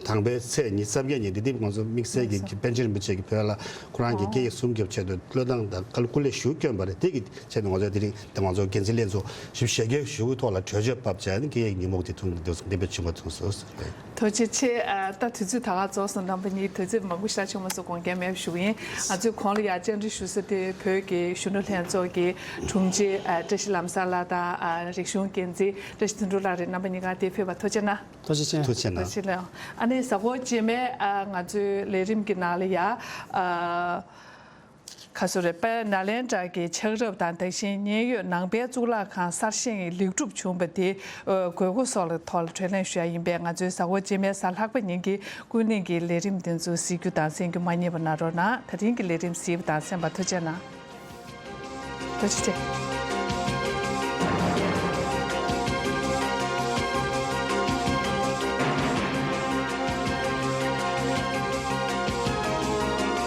དང་པའི་ཚེས་ཉི་ཤུ་རྩ་བརྒྱད་ཉིན་དེ་དེབ་ང་ཚོ་དམིགས་བསལ་གྱི་པཎ་ཆེན་རིན་པོ་ཆེ་གིས་བོད་ལ་ཁོ་རང་གི་སྐད་ཡིག་སྲུང་སྐྱོབ་ཆེད་དུ་བློས་བཏང་དང་སྐུ་ལས་ཞུ་བསྐྱོན་པ་རེད། དེ་གི་ཆེད་དུ་ང་ཚོ་དེ་རིང་དེ་ང་ཚོ་འགན་འཛིན་ལྷན་ཚོགས་ཞིབ་ཞལ་རྒྱས་ཞུ་གི་ཐོག་ལ་གྲོས་ཆོད་བབས་བྱས་ནས་སྐད་ཡིག་ཉིན་མོ་དེ་ཐོག་གཏན་འབེབས་བྱུང་བ་དང་སོ་སོ་རེད། ཐུགས་རྗེ་ཆེ། ཨ་ད་དུས་ཚོད་ད་ག་རྫོགས་སོང་། རྣམ་པ་གཉིས་དུས་ཚོད་མང་པོ་ཞེ་དྲག་བྱུང་མ་སོང་། དགོངས་འགལ་མེད་པ་ཞུ་གི་ཡིན། ང་ཚོས་གོང་ལ་ཡར་བཅར་འདྲི་ཞུ་ས་དེ་བོད་ཀྱི་གཞོན་ནུ་ལྷན་ཚོགས་ཀྱི་དྲུང་ཆེ་ཨ་བཀྲ་ཤིས་ལམ་བཟང་ལགས་དང་ཨ་རིག་གཞུང་འགན་འཛིན་བཀྲ་ཤིས་དོན་གྲུབ་ལགས་རེད། རྣམ་པ་གཉིས་ཀ་འདིར་ཕེབས་པར་ཐུགས་རྗེ་གནང་། ཐུགས་རྗེ་ཆེ། ཐུགས་རྗེ་གནང་། ཐུགས་རྗེ་གནང་། ཨ་ནི་གཟའ་འཁོར་རྗེས་མའི་ཨ་ང་ཚོའི་ལས་རིམ་གྱི་ནང་ལ་ཡ་ཨ། ཁ་སོ་རེ་པ་ནཱ་ལེནྡྲ་གི་ཆགས་རབས་དང་དེ་བཞིན་མཉན་ཡོད་ནང་པའི་གཙུག་ལག་ཁང་གསར་བཞེངས་ལེགས་གྲུབ་བྱུང་བ་དེ་དགོས་མཁོ་སོགས་ལ་ཐོག་ལ་གྲོས་གླེང་ཞུ་ཡ་ཡིན་པས། ང་ཚོའི་གཟའ་འཁོར་རྗེས་མའི་གཟའ་ལྷག་པ་ཉིན་གྱི་ཀུན་གླེང་གི་ལས་རིམ་དེ་ཚོ་གཟིགས་རྒྱུ་དང་གསན་རྒྱུ་མ་བསྙེལ་བ་གནང་རོགས་གནང་། ད་རིང་གི་ལས་རིམ་གཟིགས་པ་དང་གསན་པར་ཐུགས་རྗེ་གནང་། ཐུགས་རྗེ་ཆེ།